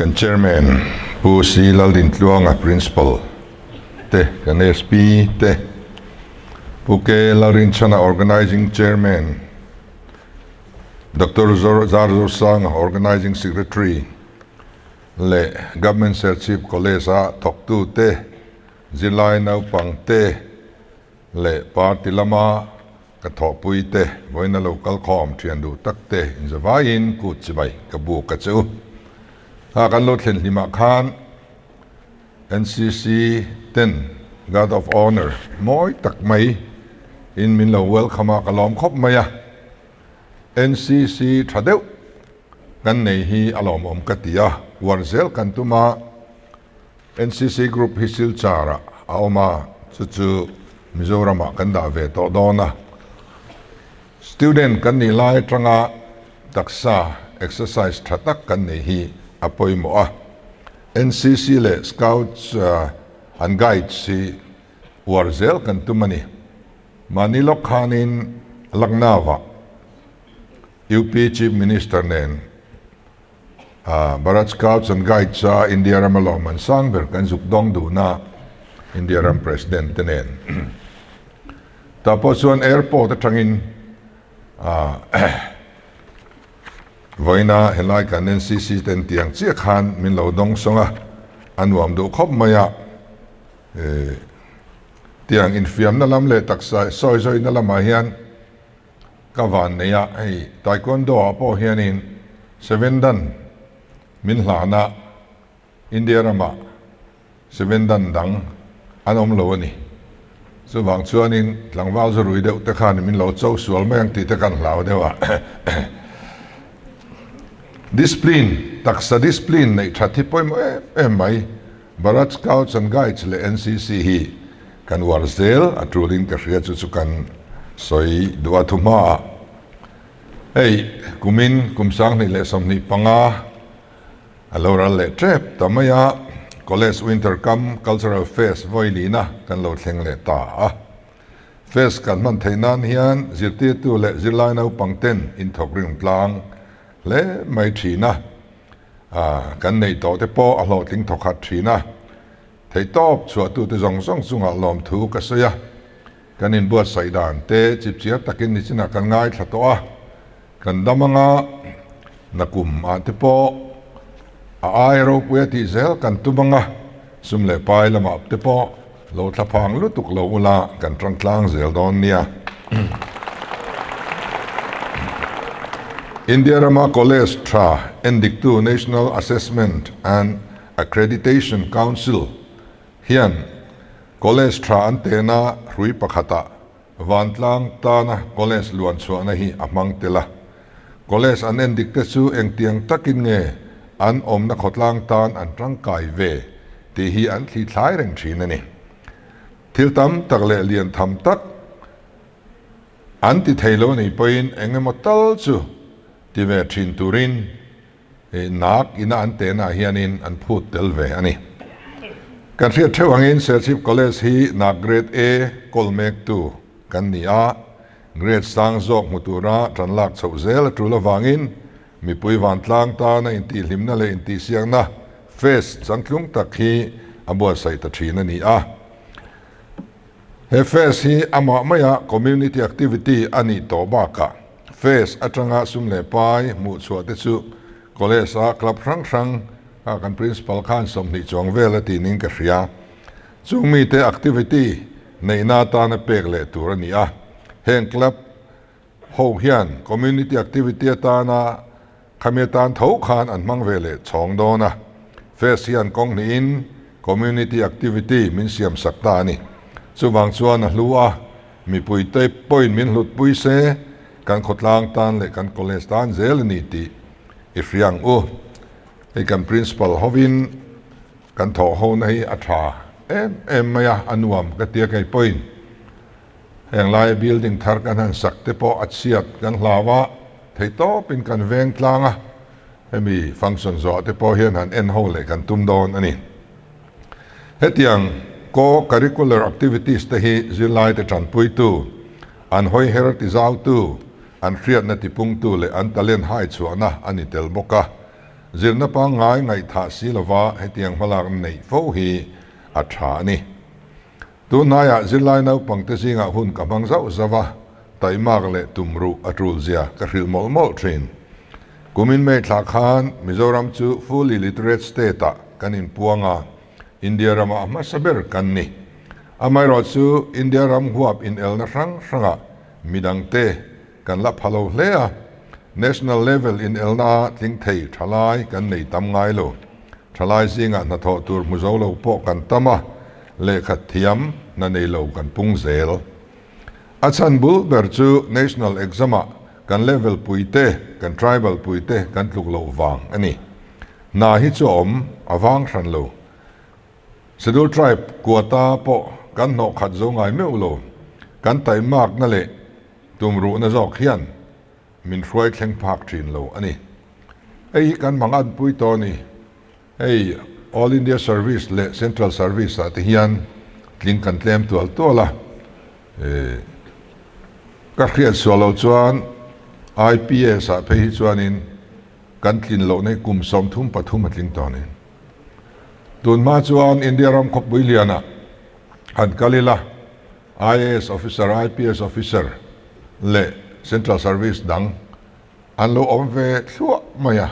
Kan Chairman Pu C Laldintluanga Principal te, kan SP te, Pu K Lalrinchhana Organising Chairman, Doctor Zarzosanga Organising Secretary leh Government Serchhip College a thawktu te, zirlai naupang te leh party lama Ka thawhpui te, vawiina lo kal khawm thian duh tak te inzavaiin kut chibai ka buk a che u. Kha kan lo thlen hlimah khan NCC ten Guard of Honour mawi tak mai in min lo welcome a, ka lawm khawp mai a. NCC tha deuh kan nei hi a lawmawm ka ti a, uar zel kan tum a. NCC Group hi Silchar ah a awm a, chu chu Mizoram ah kan dah ve tawh dawn a. Student kan nih lai atanga taksa exercise tha tak kan neih hi a pawimawh a. NCC leh Scouts and Guides hi uar zel kan tum a ni. Mahni lawk khanin Lucknow ah UP Chief Minister nen Bharat Scouts and Guides a India rama lawmman sang ber kan zuk dawng duhna India ram President te nen. Tah pawh chuan airport atangin vawiina helai kan NCC ten tiang chiah khan min lo dawng sawng a, a nuam duh khawp mai a. Tiang infiamna lam leh taksa sawi zawina lamah hian Ka van nei a, hei Taekwondo ah pawh hianin Seven Dan min hlana India ramah Seven Dan dang an awm lo a ni. Chuvang chuanin tlangval zu rui deuh te khan min lo cho sual mai ang tih te kan hlau deuh a. Discipline, taksa discipline neih that hi pawimawh em em mai. Bharat Scouts and Guides leh NCC hi kan uar zel a tulin ka hria chu chu kan sawi duh a thu hmaah hei kumin kum 2025 a lo ral leh tep ta mai a, College Winter Camp Cultural Fest vawilina kan lo thleng leh ta a. Fest kan hman theih nan hian zirtirtu leh zirlai naupang ten inthawk ring tlang hle mai thin a. Kan neih tawh te pawh a hlawhtling thawkhat thin a, theihtawp chhuahtute zawng zawng chungah lawmthu ka sawi a, kan inbuatsaih dan te chipchiar takin nichinah kan ngaithla tawh a, kan dam anga nakum ah te pawh a ai ropui a tih zel kan tum anga sum leh pai lamah te pawh lo thlaphang lutuk lo ula kan tangtlang zel dawn nia. India rama college tha endiktu National Assessment and Accreditation Council hian college tha an tehna hrui pakhatah vantlang tana college luan chhuahna hi a hmang tel a. College an endikte chu engtiang takin nge an awmna khawtlang tan an tangkai ve tih hi an thlithlai reng thin a ni. Thil tam tak leh lian tham tak an ti thei lo ni pawhin eng emaw tal chu ti ve thin turin nak ina an tehnah hianin an phut tel ve a ni. Kan hriat theuh angin Serchhip College hi nak Grade A kawl mektu kan ni a, Grade sang zawk hmu tura tan lak chhoh zel a tul avangin mipui vantlang tana intihhlimna leh intihsiakna fest changtlung tak hi a buatsaih ta thin a ni a. He fest hi amah maia community activity a nih tawh bakah fest atanga sum leh pai hmuh chhuah te chu college a club hrang hrang a kan principal khan 20 chuang vel a tih ning ka hria. Chung mite activity neihna atana pek leh tur a ni a. Heng club ho hian community activity atana khami atan tho khan an hmang ve leh chhawng dawn a. Fest hian kawng hnihin community activity min siam sak ta a ni. Chuvang chuan a hlu a, mipuite pawhin min hlutpui se, kan khawtlang tan leh kan college tan zel a ni tih i hria ang u. Hei kan principal hovin kan thawh hona hi a tha em em mai a, a nuam ka tia kei pawhin. Heng laia building thar kan han sak te pawh a chhiat kan hlau a, theihtawpin kan veng tlang a, hemi function zawh te pawh hian han en ho leh kan tum dawn a ni. Hetiang co-curricular activities te hi zirlaite tanpuitu, an hawiher tizautu, an hriatna tipungtu leh an talent hai chhuahna a ni tel bawk a. Zirna pangngai ngaihthah si lova hetiang hmalakna neih fo hi a tha a ni. Tunhnaiah zirlai naupangte zingah hun ka hmang zauh zauh a, taimak leh tumruh a tul zia ka hrilh mawlh mawlh thin. Kumin May thla khan Mizoram chu fully literate state-ah kan inpuang a, India ramah a hmasa ber kan ni. Amaherawh chu India ram huap inelna hrang hrangah midangte kan la pha lo hle a, national level inelna tling thei thalai kan nei tam ngai lo. Thalai zingah hnathawh tur hmu zo lo pawh kan tam a, lehkha thiam hna nei lo kan pung zel. A chhan bul ber chu national exam-ah kan level puite, kan tribal puite kan tluk loh vang a ni. Hna hi chu a awm a vang hran lo. Schedule Tribe quota pawh kan hnawh khat zo ngai meuh lo. Kan taimakna leh tumruhna zawk hian min hruai thleng phak thin lo a ni. Hei hi kan hmang anpui tawh a ni. Hei All India Service leh Central Service ah te hian tling kan tlem tual tual a. Ka hriat sual loh chuan IPS ah phei hi chuanin kan tlin lohna hi kum 33 a tling tawh a ni. Tun hma chuan India ram khawpui lianah han kal ila IAS officer, IPS officer leh Central Service dang an lo awm ve thluah mai a.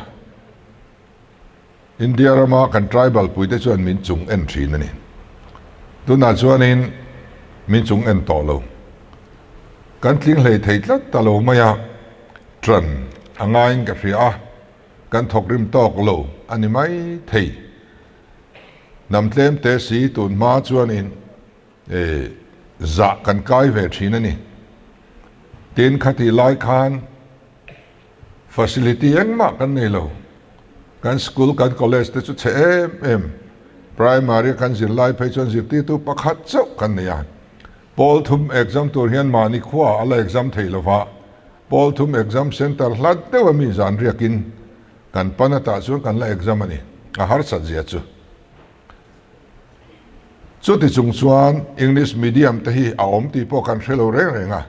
India rama kan tribal puite chuan min chung en thin a ni. Tunah chuanin min chung en tawh lo. Kan tling hlei thei tlat ta lo mai a, ṭan a ngaiin ka hria a, kan thawk rim tawk lo a ni mai thei. Hnam tlem te si tun hma chuanin zah kan kai ve thin a ni. Tin, khatih lai khan facility engmah kan nei lo. Kan school, kan college te chu chhe em em. Primary a kan zirlai phei chuan zirtirtu pakhat chauh kan nei a. Pawl thum exam tur hian mahni khua a la exam thei lo va, pawl thum exam centre hlat deuh a mi zan riakin kan pan atah chuan kan la exam a ni. A harsat zia chu. Chuti chung chuan English medium te hi a awm tih pawh kan hre lo reng reng a.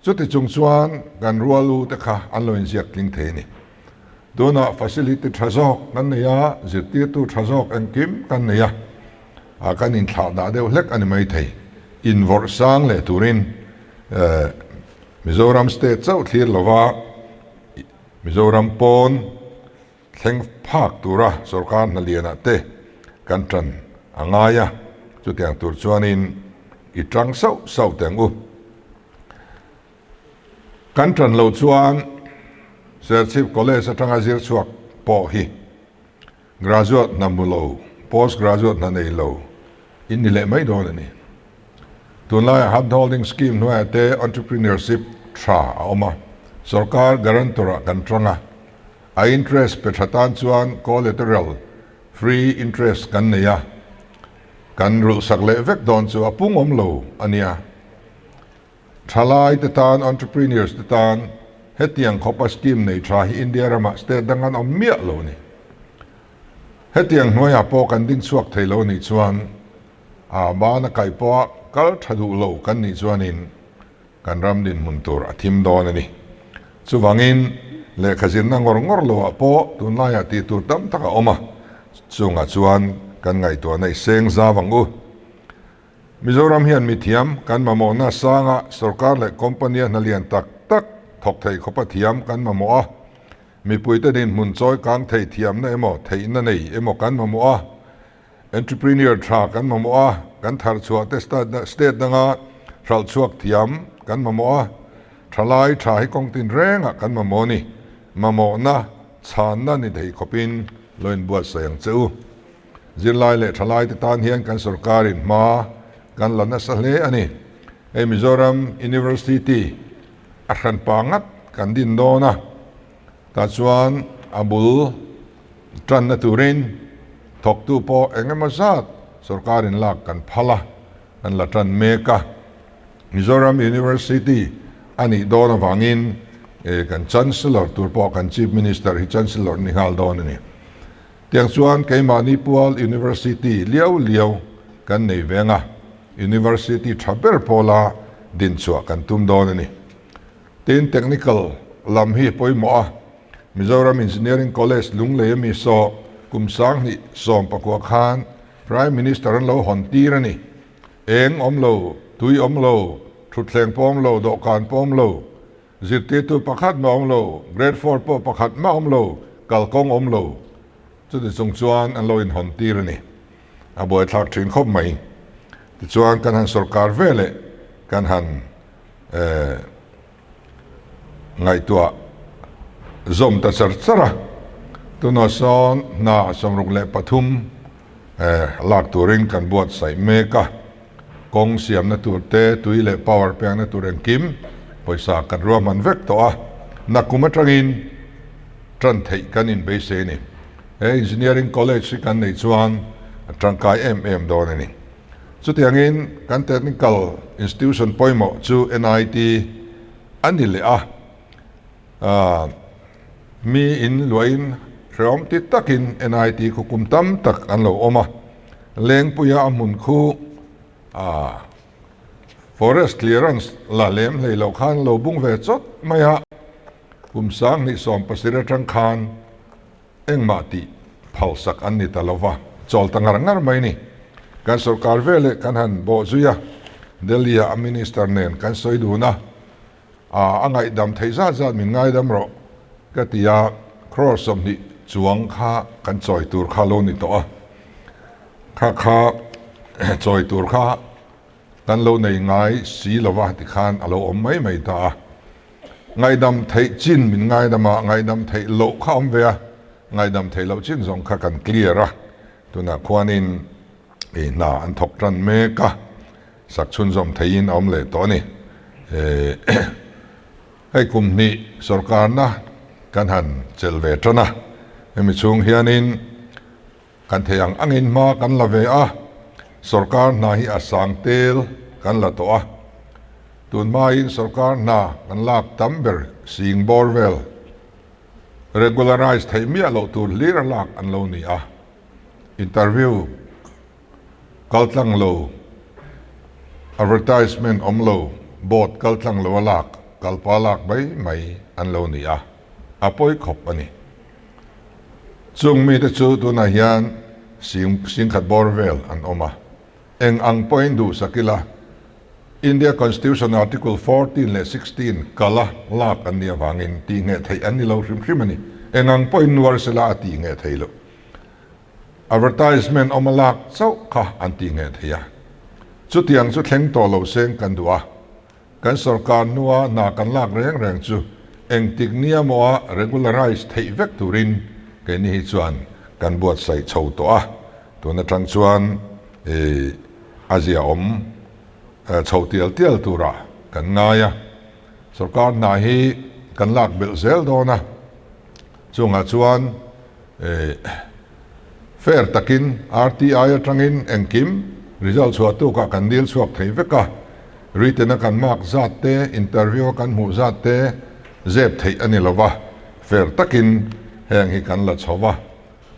Chuti chung chuan kan rualu te kha an lo inziak tling thei a ni. Tunah facility tha zawk kan nei a, zirtirtu tha zawk engkim kan nei a, ah kan inthlah dah deuh hlek a ni mai thei. Invawrh sang leh turin Mizoram state chauh thlir lova Mizoram pawn Thleng phak tura sorkar hna lianah te kan tan a ngai a, chutiang tur chuanin i tang sauh sauh teh ang u. Kan tan loh chuan Serchhip College atanga zir chhuak pawh hi graduate hna hmu lo, post graduate hna nei lo in ni leh mai dawn a ni. Tunlaiah Hand Holding Scheme hnuaiah te entrepreneurship tha a awm a, sorkar guarantor ah kan tang a, A interest pe tha tan chuan collateral free interest kan nei a, kan rulhsak leh vek dawn chu a pung awm lo a nia. Thalai te tan, entrepreneurs te tan hetiang khawpa scheme nei tha hi India ramah state dang an awm miah lo a ni. Hetiang hnuaiah pawh kan ding chhuak thei lo a nih chuan a bana kaih pawha kal tha duh lo kan nih chuanin Kan ram dinhmun tur a thim dawn a ni. Chuvangin, lehkha zirna ngawr ngawr loah pawh tunlaiah tih tur tam tak a awm a, chungah chuan kan ngaihtuahna i seng zau ang u. Mizoram hian mithiam kan mamawhna sanga sorkar leh company-a hna lian tak tak thawk thei khawpa thiam kan mamawh a, mipuite dinhmun chawi kang thei thiamna emaw theihna nei emaw kan mamawh a, Entrepreneur tha kan mamawh a, kan thar chhuah te state danga hralh chhuak thiam kan mamawh a, thalai tha hi kawng tin rengah kan mamawh a ni. Mamawhna chhanna ni thei khawpin lo inbuatsaih ang che u. Zirlai leh thalai te tan hian kan sorkarin hma kan la nasa hle a ni. Hei Mizoram University a hranpa ngat kan din dawn a, tah chuan a bul Tanna turin thawktu pawh eng emaw zat sorkarin lak kan phal a, kan la tan mek a. Mizoram University a nih dawn avangin kan Chancellor tur pawh kan Chief Minister hi Chancellor ni nghal dawn a ni. Tiang chuan keimahni pual University liau liau kan nei veng a, University tha ber pawla dinchhuah kan tum dawn a ni. Tin, technical lam hi pawimawh a. Mizoram Engineering College Lunglei ami saw kum 2019 khan Prime Minister an lo hawn tir a ni. Eng awm lo, tui awm lo, thutthleng pawh awm lo, dawhkan pawh awm lo, zirtirtu pakhat mah awm lo, grade four pawh pakhat mah awm lo, kalkawng awm lo. Chuti chung chuan an lo inhawn tir a ni. A buaithlak thin khawp mai. Tichuan kan han sorkar ve leh kan han eh ngaihtuah zawm ta char char a. Tunah sawn hna 63 eh lak turin kan buatsaih mek a. Kawng siamna tur te, tui leh power pekna tur engkim pawisa kan ruahman vek tawh a. Nakum atangin tan theih kan inbeisei a ni. He Engineering College hi kan neih chuan a tangkai em em dawn a ni. Chutiangin kan technical institution pawimawh chu NIT a ni leh a, mi in luahin hrehawm ti takin NIT khu kum tam tak an lo awm a, Lengpuia a hmun khu forest clearance la lem hlei loh khan lo bung ve chawt mai a, kum 2017 atang khan Engmah tih phalsak an ni ta lo va, chawl ta ngar ngar mai ni. Kan sorkar veleh kan han bawh zui a, Delhi-ah a minister nen kan sawi dun a, a ngaihdam theih zat zat min ngaidam rawh ka ti a, crore 20 chuang kha kan chawi tur kha lo ni tawh a, kha kha chawi tur kha kan lo nei ngai si lo va tikhan a lo awm mai mai ta a. Ngaihdam theih chin min ngaidam a, ngaihdam theih loh kha awm ve a, ngaihdam theih loh chin zawng kha kan clear a, tunah khuanin i hna an thawk tan mek a, sak chhunzawm theihin a awm leh tawh a ni. Hei kum hnih sorkarna kan han chelh ve tan a, hemi chhung hianin Kan thei ang angin hma kan la ve a, sorkar hna hi a sang tel kan la tawh a. Tun hmain sorkar hna kan lak tam ber sing bawr vel regularise theih miah loh tur hlir a lak an lo ni a. Interview kaltlang lo, advertisement awm lo, board kaltlang lo a lak, kalpa lak mai mai an lo ni a, a pawi khawp a ni. Chung mite chu tunah hian singkhat bawr vel an awm a, eng ang pawhin duhsak ila India Constitution Article 14 leh 16 kala lak an nih avangin tih ngheh theih an ni lo hrim hrim a ni. Eng ang pawhin nuar sela a tih ngheh thei loh. Advertisement awm a lak chauh kha an tih ngheh thei a. Chutiang chu thleng tawh lo seng kan duh a. Kan sorkar hnua hna kan lak reng reng chu engtik nia maw a regularise theih vek turin keini hi chuan kan buatsaih chho tawh a, tun atang chuan ih a zia awm chho tial tial turah kan ngai a, sorkar hna hi kan lak belh zel dawn a, chungah chuan ih fair takin RTI atangin engkim result chhuah tukah kan dil chhuak thei vek a. Written a kan mark zat te, interview a kan hmuh zat te zep theih a ni lo va, fair takin heng hi kan la chho va.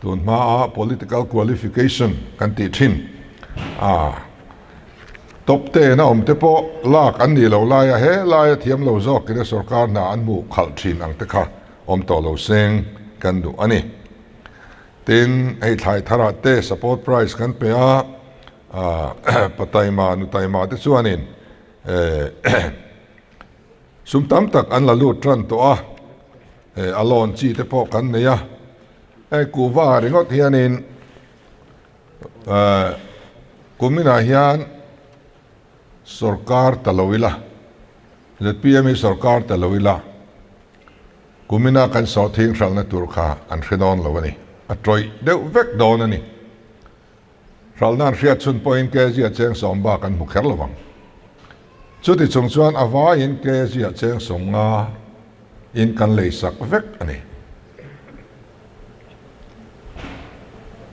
Tun hmaa political qualification kan tih thin a, top ten a awm te pawh lak an nih loh laia he laia thiam lo zawkin a sorkar hna an hmuh khalh thin ang te kha awm tawh lo seng kan duh a ni. Tin, hei thlai tharah te support price kan pe a. Pa taima nu taima te chuanin sum tam tak an la lut tan tawh a, a lawn chi te pawh kan nei a, hei kuhva ringawt hianin kuminah hian sorkar ta lo ila, zpm hi sorkar ta lo ila kumina kan sawhthing hralhna tur kha an hre dawn lo a ni, a tawih deuh vek dawn a ni. Hralhna an hriat chhun pawhin kg a cheng sawm bak an hmu kher lo vang. Chuti chung chuan a vaiin kg a cheng 50 in kan lei sak vek a ni.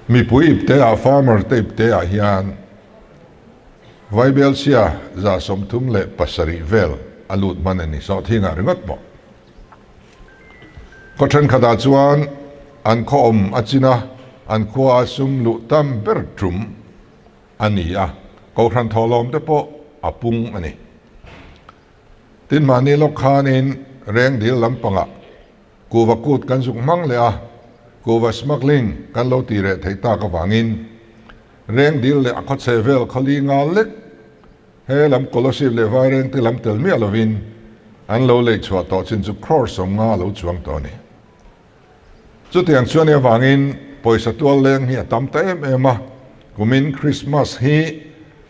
Mipui ipte ah farmer te ipte ah hian Vaibelchhia 37 vel a lut hman a ni sawhthingah ringawt pawh. Khaw thenkhatah chuan an khaw awm a chin a, an khua a sum luh tam ber tum a ni a, Kohhran thawhlawm te pawh a pung a ni. Tin, mahni lawk khanin Rengdil lampangah Kuhva kut kan zuk hmang leh a, kuhva smuggling kan lo tih reh theih tak avangin Rengdil leh a khawchhe vel khawli nga lek he lam Kolasib leh Vairengte lam tel miah lovin an lo lei chhuah tawh chin chu crore 50 a lo chuang tawh a ni. Chutiang chuan i avangin pawisa tual leng hi a tam ta em em a, kumin Krismas hi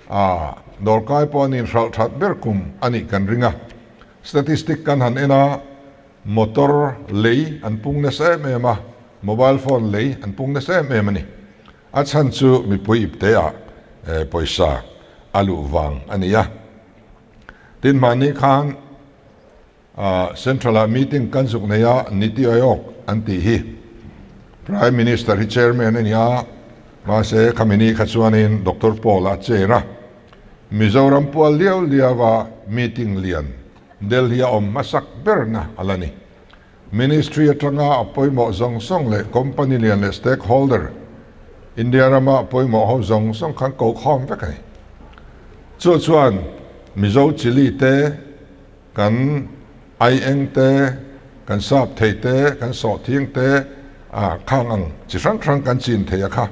a dawrkai pawh an inhralh that ber kum a nih kan ring a. Statistic kan han en a, motor lei an pung nasa em em a, mobile phone lei an pung nasa em em a ni. A chhan chu mipui ipte ah pawisa a luh vang a ni a. Tin mahni khan Central ah meeting kan zuk nei a, Niti Aayog an tih hi Prime Minister hi chairman a ni a, mahse khami ni kha chuanin Doctor Paul a chair a. Mizoram pual liau liau a meeting lian Delhi a awm hmasak berna a la ni. Ministry atanga a pawimawh zawng zawng leh company lian leh stakeholder India rama pawimawh ho zawng zawng khan ko khawm vek a ni. Chu chuan Mizo chili te, kan aieng te, kan sap thei te, kan sawhthing te ah khang ang chi hrang hrang kan chin thei a kha.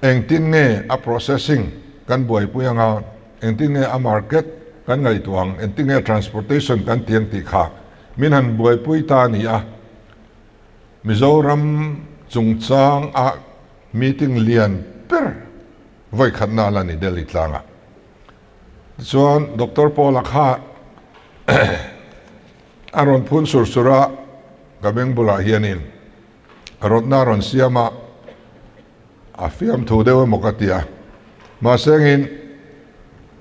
Engtin nge a processing kan buaipui anga, engtin nge a market kan ngaihtuah ang, engtin nge transportation kan ti ang tih kha Min han buaipui ta a ni a, Mizoram chungchang ah meeting lian ber vawikhatna a la ni Delhi tlangah. Tichuan Doctor Paula kha a rawn phun sur sur a, ka beng bulah hianin rawtna a rawn siam a, A fiamthu deuh emaw ka ti a, mahse engin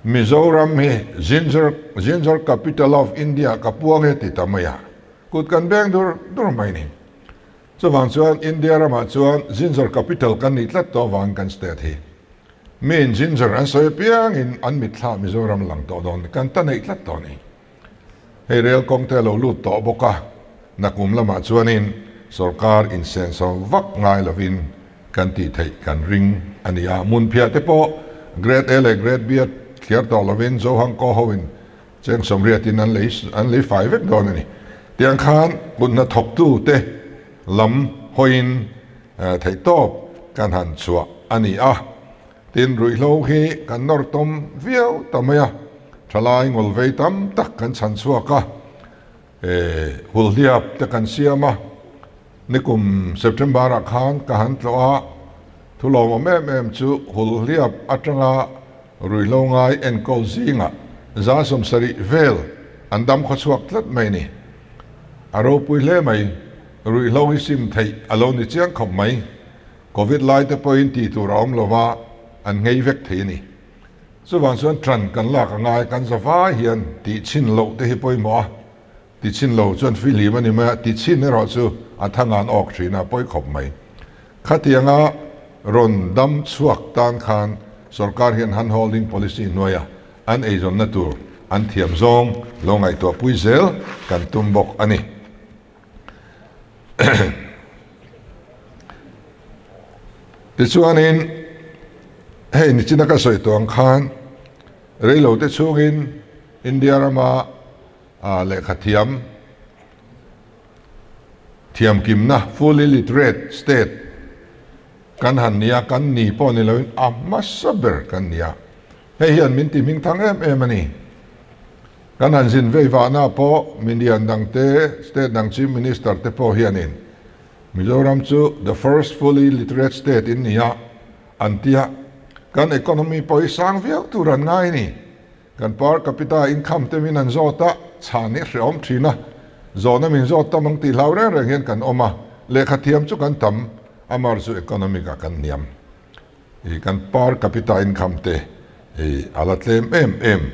Mizoram hi Ginger Ginger Capital of India ka puang e ti ta mai a, kut kan beng dur dur mai ni. Chuvang chuan India ramah chuan Ginger Capital kan nih tlat tawh avangin kan state hi miin Ginger an sawi apiangin an mitthla Mizoram lang tawh dawn kan ta neih tlat tawh a ni. Hei rel kawng te a lo lut tawh bawk a, nakum lamah chuanin sorkar insenso vak ngai lovin kan tih theih kan ring a ni a. Hmunphiah te pawh Grade A leh Grade B a thliar tawh lovin Zohangkaw hoin cheng 80in an lei an lei fai vek dawn a ni. Tiang khan kut hnathawktu te lam hawiin theihtawp kan han chhuah a ni a. Tin, ruihhlo hi kan nawr tawm viau ta mai a, thalai ngawlvei tam tak kan chhan chhuak a, hulhliap te kan siam a, nikum September ah khan ka han tlawh a, thu lawmawm em em chu hulhliap atanga ruihhlo ngai enkawl zingah 70% vel an dam khawchhuak tlat mai ni. A ropui hle mai, ruihhlo hi sim theih a lo ni chiang khawp mai. Covid lai te pawhin tih tur a awm lo va, an nghei vek thei a ni. Chuvang chuan ṭan kan lak a ngai, kan za vai hian tih chhin loh te hi pawimawh a, ti chhin lo chuan fihlim a ni mai a, ti chhin erawh chu a thang an awk ṭhin a, pawi khawp mai. Khatianga rawn dam chhuak tan khan sorkar hian hand holding policy hnuaia an eizawnna tur an thiam zawng lo ngaihtuah pui zel kan tum bawk a ni. Tichuanin hei nichina ka sawi tawh ang khan reilote chhungin India rama lehkha thiam thiamkimna fully literate state kan han nia kan ni pawh ni loin a hmasa ber kan nia hei hian min ti hming thang em em a ni. Kan han zin vei vahna pawh Minian dangte, state dang Chief Minister te pawh hianin Mizoram chu the first fully literate state in nia an ti a, kan economy pawh hi sang viau tur an ngai a ni. Kan per capita income te min an zawt a, chhan hi hrehawm thin a, zawhna min zawt tam ang tih hlau reng reng hian kan awm a, lehkha thiam chu kan tam, amar chu economic ah kan hniam. I kan per capita income te i a la tlem em em.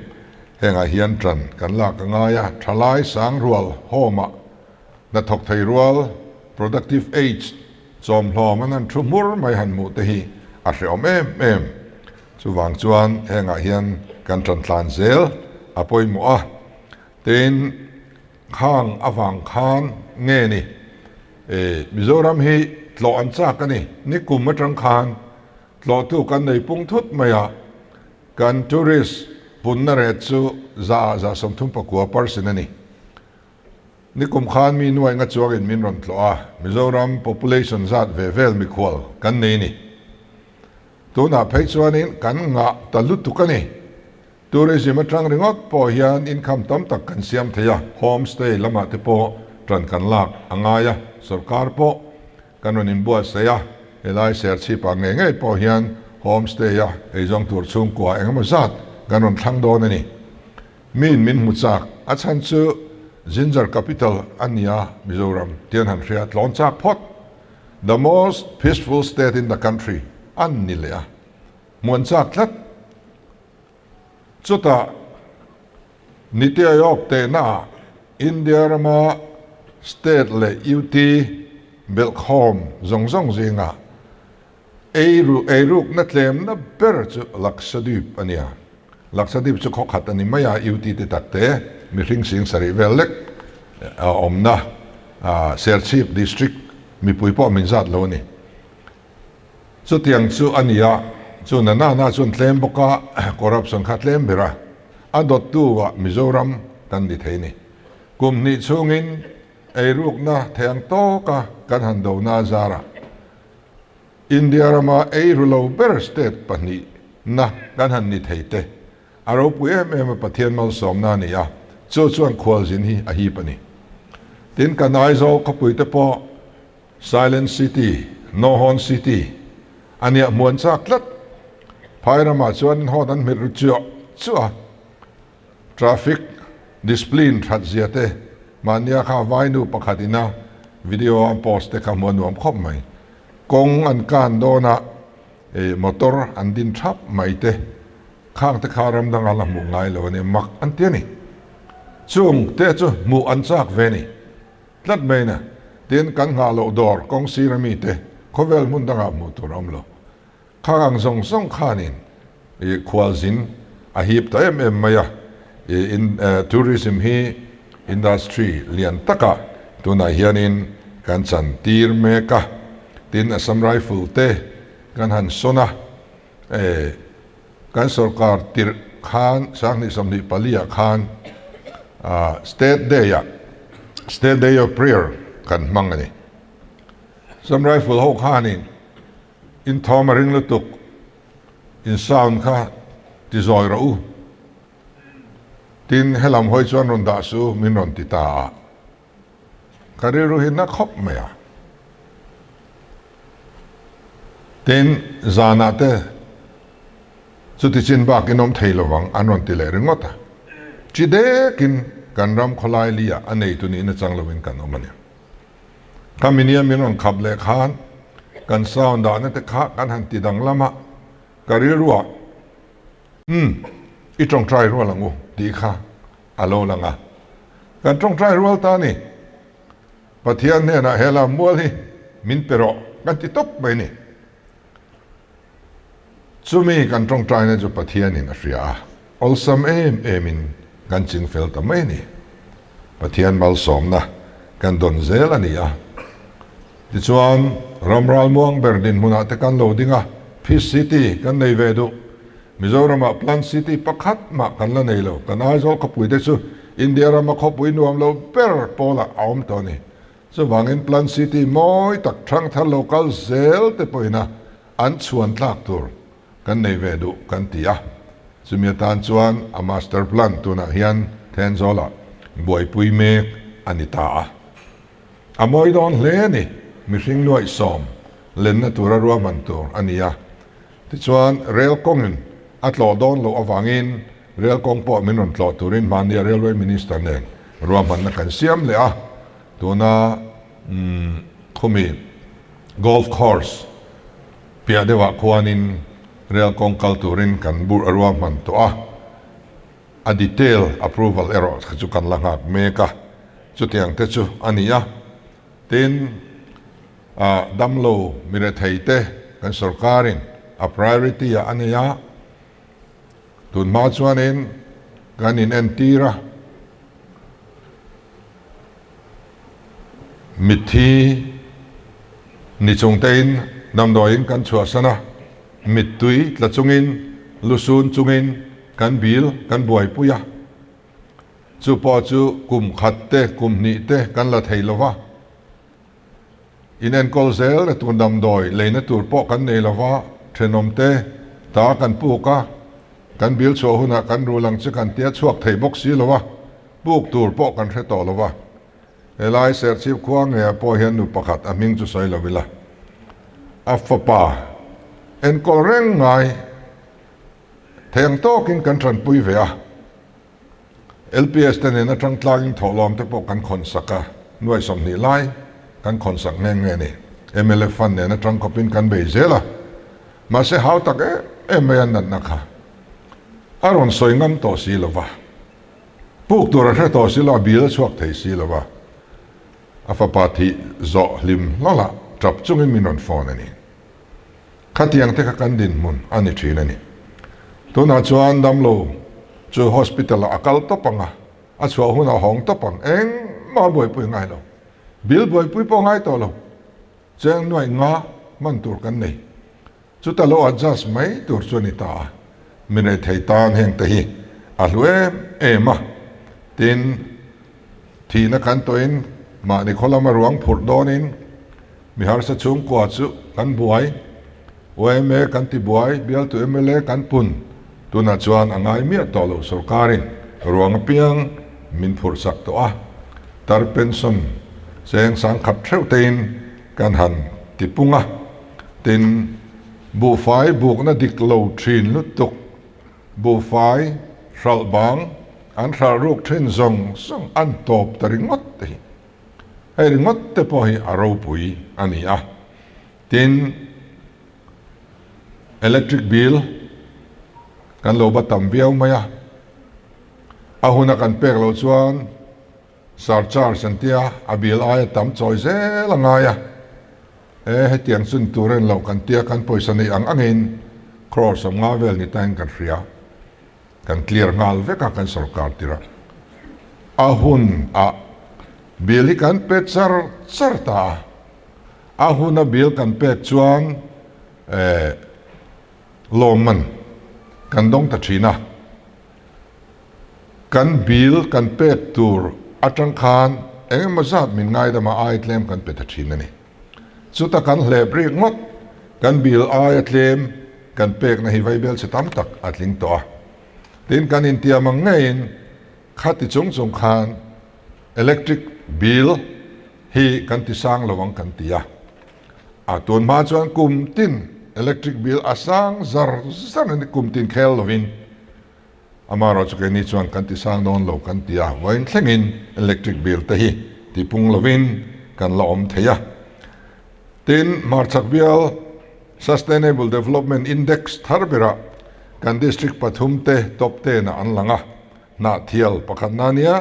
Hengah hian ṭan kan lak a ngai a, ṭhalai sang rual home ah hnathawk thei rual, productive age, chawmhlawm an han thu hmur mai han hmuh te hi a hrehawm em em. Chuvang chuan hengah hian kan ṭan tlan zel a pawimawh a, tin khang avang khan nge ni E, Mizoram hi tlawh an chak a ni. Nikum atang khan tlawhtu kan nei pung thut mai a, kan tourist punna ret chu 139% a ni. Nikum khan mi nuai nga chuangin min rawn tlawh a, Mizoram population zat ve vel mikhual kan nei ni. Tunah phei chuanin kan ngah ta lutuk a ni. Tourism atang ringawt pawh hian income tam tak kan siam thei a, home stay lamah te pawh tan kan lak a ngai a, sorkar pawh kan rawn inbuatsaih a, helai Serchhip ah ngei ngei pawh hian home stay a eizawng tur chhungkua engemaw zat kan rawn thlang dawn a ni. Miin min hmu chak, a chhan chu Ginger Capital a nia Mizoram tian han hria tlawn chak phawt. The most peaceful state in the country an ni leh a, hmuan chak tlat. Chutah Niti Aayog tehnaah India rama state leh UT belhkhawm zawng zawng zingah eiru eirukna tlemna ber chu Lakshadweep a nia. Lakshadweep chu khawkhat a ni mai a, UT te tak te mihring sing sarih vel lek a awmna Serchhip district mipui pawh min zat lo a ni. Chutiang chu a ni a, chu na na na chuan tlem bawk a, corruption kha tlem ber a, a dawttu ah Mizoram kan ni thei ni. Kum hnih chhungin eirukna thei ang tawk a kan han do na zarah India rama eiru lo ber state pahnihna kan han ni thei te a ropui em em a, Pathian malsawmna a ni a, chu chuan khualzin hi a hip a ni. Tin, kan Aizawl khawpui te pawh Silent City, No Horn City, a nia hmuan chak tlat. Phai ramah chuan horn an hmet ru chiah chiah a, traffic discipline that zia te mahnia kha vainu pakhat ina video an post te kha hmuh a nuam khawp mai. Kawng an kan dawnah motor an din thap mai te khang te kha ram danga la hmuh ngai lo a nia, mak an ti a ni. Chung te chu hmuh an chak ve a ni. Tlat mai na, tin kan nghah loh dawr kawng sir a mite khawvel hmun dangah hmuh tur a awm lo. Khang ang zawng zawng khanin i khualzin a hip ta em em mai a, i in tourism hi industry lian takah tunah hianin kan chan tir mek a, tin Assam Rifle te kan han sawn a, e kan sorkar tirh khan sanghnih 24 ah khan State Day ah State Day of Prayer kan hmang a ni. Assam Rifle ho khanin in thawm a ring lutuk in sound kha ti zawi rawh u tin helam hawi chuan rawn dah su min rawn ti ta a. Ka rilru hi na khawp mai a. Tin, zanah te chuti chin bak in awm thei lovang an rawn ti leh ringawt a. Chi dekin kan ram khawlai li ah a neitu nihna chang lovin kan awm a ni. Khami nia min rawn khap leh khan kan sound dahna te kha kan han ti danglam a, ka rilru ah umm i tawngtai rual ang u tih kha a lo lang a. Kan tawngtai rual ta ni. Pathian hnenah he lam mual hi min pe rawh kan ti tawp mai ni. Chumi kan tawngtaina chu Pathianin a hria a, awlsam em emin kan ching fel ta mai ni. Pathian malsawmna kan dawn zel a ni a. Tichuan, ram ralmuang ber dinhmunah te kan lo ding a, Peace City kan nei ve duh. Mizoramah Plant City pakhat mah kan la nei lo. Kan Aizawl khawpui te chu India rama khawpui nuam lo ber pawlah a awm tawh a ni. Chuvangin Plant City mawi tak thangthar lo kal zel te pawhina an chhuan tlak tur kan nei ve duh kan ti a. Chumi atan chuan a Master Plan tunah hian Thenzawlah buaipui mek a ni ta a. A mawi dawn hle a ni, mihring nuaihsawm lenna tura ruahman tur a ni a. Tichuan, rel kawngin a tlawh dawn loh avangin rel kawng pawh min rawn tlawh turin hmania Railway Minister nen ruahmanna kan siam leh a. Tuna khumi Golf Course piah deuhah khuanin rel kawng kal turin kan ruahman tawh a. A detail approval erawh kha chu kan la nghak mek a, chutiang te chu a ni a. Tin, ah damlo mirethei te kan sorkarin a priority ah a nei a, tun hma chuanin kan in entir a, mitthi ni chung tein damdawiin kan chhuahsan a, mittui tla chungin, lusun chungin kan bil kan buaipui a. Chu pawh chu kum khat te, kum hnih te kan la thei lo va. Inenkawl zel na tur damdawi leina tur pawh kan nei lo va, thenawm te ta kan puk a, kan bil chhuah hunah kan rul ang che kan tia chhuak thei bawk si lo va, puk tur pawh kan hre tawh lo va. Helai Serchhip khua ngeiah pawh hian nu pakhat a hming chu sawi lo ila, a fapa enkawl reng ngai thei ang tawkin kan tanpui ve a. LPS te nen atang tlangin thawhlawm te pawh kan khawn sak a, nuai 20 lai kan khawn sak nghe nghe a ni. Mla fund nen atang khawpin kan bei zel a, mahse hau tak em em mai a natna kha a rawn sawi ngam tawh si lo va, puk tur a hre tawh si lo, a bil a chhuak thei si lo va, a fapa thih zawh hlim hlawlah tap chungin min rawn phone a ni. Khatiang te kha kan dinhmun a ni thin a ni. Tunah chuan damlo chu hospital ah a kal tawp ang a, a chhuah hunah a hawng tawp ang, engmah a buaipui ngai lo. Bill buaipui pawh ngai tawh lo. Cheng nuaih nga hman tur kan nei. Chuta lo adjust mai tur chu a ni ta a. Mi nei thei tan heng te hi a hlu em em a. Tin, thihna kan tawhin mahni khaw lama ruang phurh dawnin Mi harsa chhungkua chu kan buai, yma kan ti buai, bialtu mla kan pun, tunah chuan a ngai miah tawh lo sorkarin ruang apiang min phurh sak tawh a, tar pension cheng sangkhat theuh tein kan han ti pung a, tin buhfai bukna dik lo thin lutuk, buhfai hralh bang an hralh ruk thin zawng zawng an tawp ta ringawt te hi. Hei ringawt te pawh hi a ropui a ni a, tin electric bill kan lo va tam viau mai a, a huna kan pek loh chuan surcharge an tia a bill aia tam chawi zel a ngai a, e hetiang chu ni tur en loh kan tia kan pawisa neih ang angin crore 50 vel ni tain kan hria. Kan clear nghal vek a kan sorkar tirh a, a hun ah bill hi kan pe char char ta a, a hun a bill kan pek chuan eh lawmman kan dawng ta thin a, kan bill kan pek tur atang khan eng emaw zat min ngaidam a ai tlem kan pe ta thin a ni. Chuta kan hlep rik ngawt, kan bill aia tlem kan pekna hi vaibel chhe tam tak a tling tawh a. Tin, kan intiam ang ngeiin khati chung chung khan electric bill hi kan ti sang lo ang kan ti a. A tun hma chuan kum tin electric bill a sang zar zar a ni, kum tin khel lovin. Amaherawhchu chu keini chuan kan ti sang dawn lo kan ti a, vawiin thlengin electric bill te hi ti pung lovin kan la awm thei a. Tin, hmarchhak bial Sustainable Development Index thar berah kan district pathum te top ten ah an lang a, Hnahthial pakhatna a nia,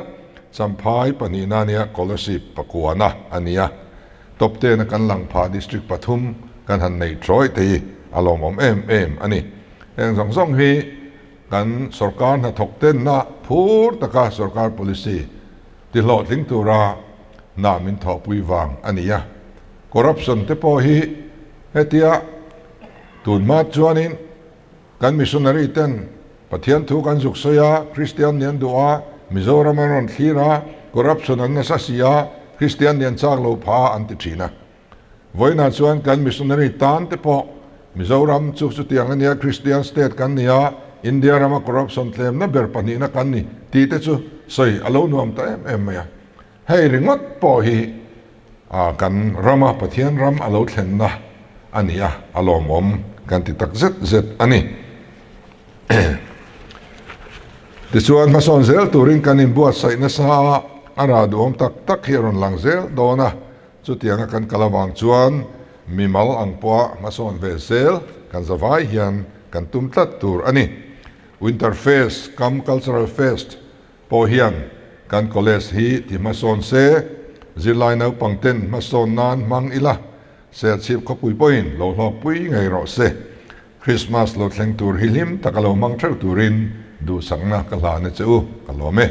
Champhai pahnihna a nia, Kolasib pakuana a nia. Top ten a kan lang phah district pathum kan han neih trawih te hi a lawmawm em em a ni. Heng zawng zawng hi kan sorkar hnathawk tenna phur taka sorkar policy ti hlawhtling tura hna min thawhpui vang a ni a. Corruption te pawh hi hetia tun hma chuanin kan missionary ten Pathian thu kan zuk sawi a, Kristian nih an duh a, Mizoram an rawn thlir a, corruption an nasa si a, Kristian nih an chak lo pha a an ti thin a. Vawiinah chuan kan missionary tan te pawh Mizoram chu chutiang a nia, Christian state kan ni a, India rama corruption tlemna ber pahnihna kan ni tih te chu sawi a lo nuam ta em em mai a. Hei ringawt pawh hi kan rama Pathian ram a lo thlenna a ni a, a lawmawm kan ti tak zet zet a ni. Tichuan hmasawn zel turin kan inbuatsaih nasa a, a rah duhawm tak tak hi a rawn lang zel dawn a. Chutianga kan kal avang chuan mimal ang pawha hmasawn ve zel kan zavai hian kan tum tlat tur a ni. Winter Fest kam Cultural Fest pawh hian kan college hi ti hmasawn se, zirlai naupang ten hmasawn nan hmang ila, Serchhip khawpui pawhin lo hlawkpui ngei rawh se. Christmas lo thleng tur hi hlim taka lo hmang theuh turin duhsakna ka hlan a che u, ka lawm e.